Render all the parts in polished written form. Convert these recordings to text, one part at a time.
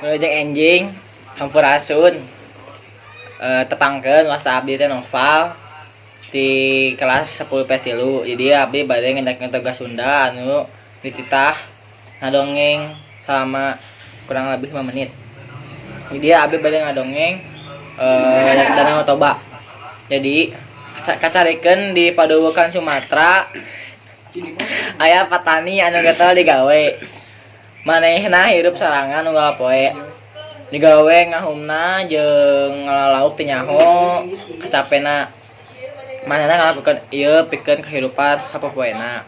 Wilujeng enjing, hampurasun. Tepangkeun, wasta abdi teh Noval di kelas 10 PS 3. Jadi abdi bade ngendakeun tugas Sunda anu dititah ngadongeng selama kurang lebih 5 menit. Jadi abdi bade ngadongeng Danau Toba. Jadi kacarikeun di Paduwukan Sumatera aya petani anu getol digawe. Manehna hirup sorangan unggal poe. Digawe ngahumna jeung ngalalauk teu nyaho kacapena. Manehna ngalakukeun ieu pikeun kahirupan sapopoena.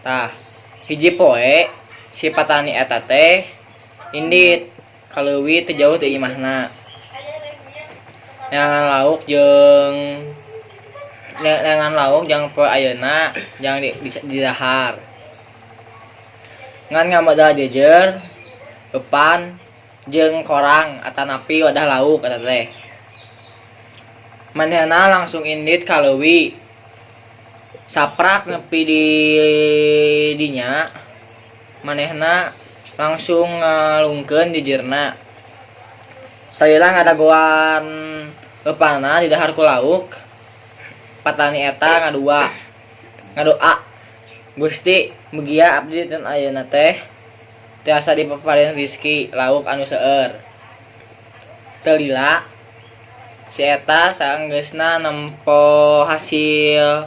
Tah, hiji poe si petani eta teh indit ka leuwi teu jauh ti imahna. Neangan lauk jeung neangan lauk jang poe ayeuna jang di dahar. Ngan ngamodal jejer, eupan, jeung korang atanapi wadah lauk eta teh. Manehna langsung indit ka leuwi. Saprak nepi di dinya, manehna langsung ngalungkeun jejerna. Salila ngadagoan eupanna didahar ku lauk, patani eta ngadoa, "Gusti, mugia abdi dinten ayeuna teh tiasa dipaparin rizki lauk anu seueur." Teu lila si eta saenggeusna nempo hasil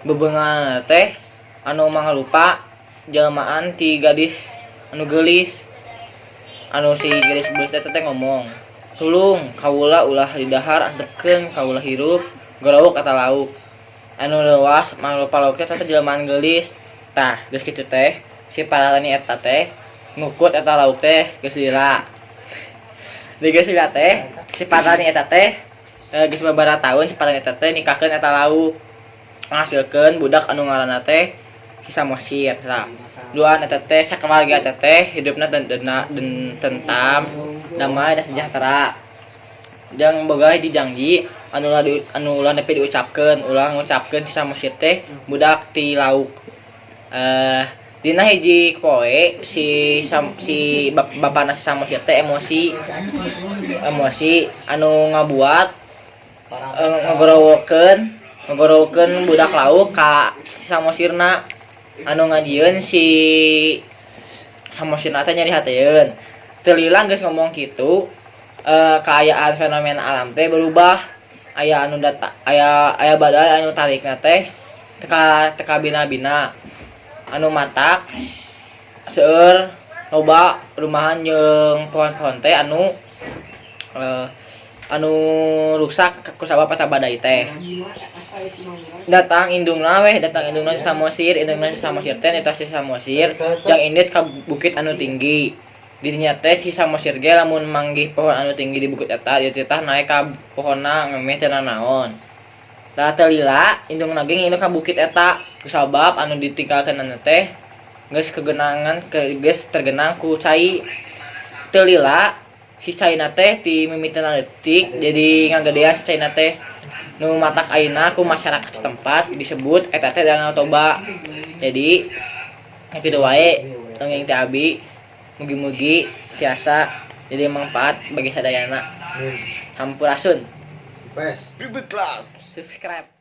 bebeunganna teh anu mangrupa jelmaan ti gadis anu geulis. Anu si gadis geulis teh ngomong, "Tulung kawula ulah didahar, antepkeun kawula hirup gorowok eta lauk." Anu leuwas mangrupa lauk teh jelmaan geulis. Tah, geus kitu teh si paratani eta teh ngukut eta lauk teh geus lila. Di geus lila teh si patani eta teh geus babaraha tahun si patani eta teh nikahkeun eta lauk, ngahasilkeun budak anu ngaranna teh si Samosir. Tah, duaan eta teh sakeluarga eta teh hidupna tentram, damai, dan sejahtera. Jeung boga hiji janji anu ulah nepi diucapkeun, ulah ngucapkeun si Samosir teh budak ti lauk. Dina hiji poe si sam, si bapana si Samosir teh emosi emosi anu ngabuat ngagorowokeun budak lauk ka si Samosirna, anu ngajieun si Samosirna teh nyeri hateun. Teu lila geus ngomong kitu, kaayaan fenomena alam teh berubah, aya anu data aya aya badai anu tarikna teh teka teka bina-bina, anu matak seueur loba rumahan jeung pohon-pohon teh anu ruksak kusabab eta badai teh. Datang indungna weh, datang indungna si Samosir. Indungna si Samosir teh nitah si Samosir jang indit ka bukit anu tinggi. Didinya teh si Samosir ge lamun manggih pohon anu tinggi di bukit eta, dia teh naik ka pohonna ngemeh teu nanaon. Tah, teu lila indungna ge ngindung ka bukit eta kusabab anu ditinggalkeunana teh geus kegenangan ke geus tergenang ku cai. Teu lila si caina teh ti mimitina leutik jadi ngagedean si caina teh, nu matak ayeuna ku masyarakat setempat disebut eta teh Danau Toba. Jadi kitu wae dongeng ti abi, mugi-mugi tiasa jadi manfaat bagi sadayana. Hampurasun. Pes. Subscribe.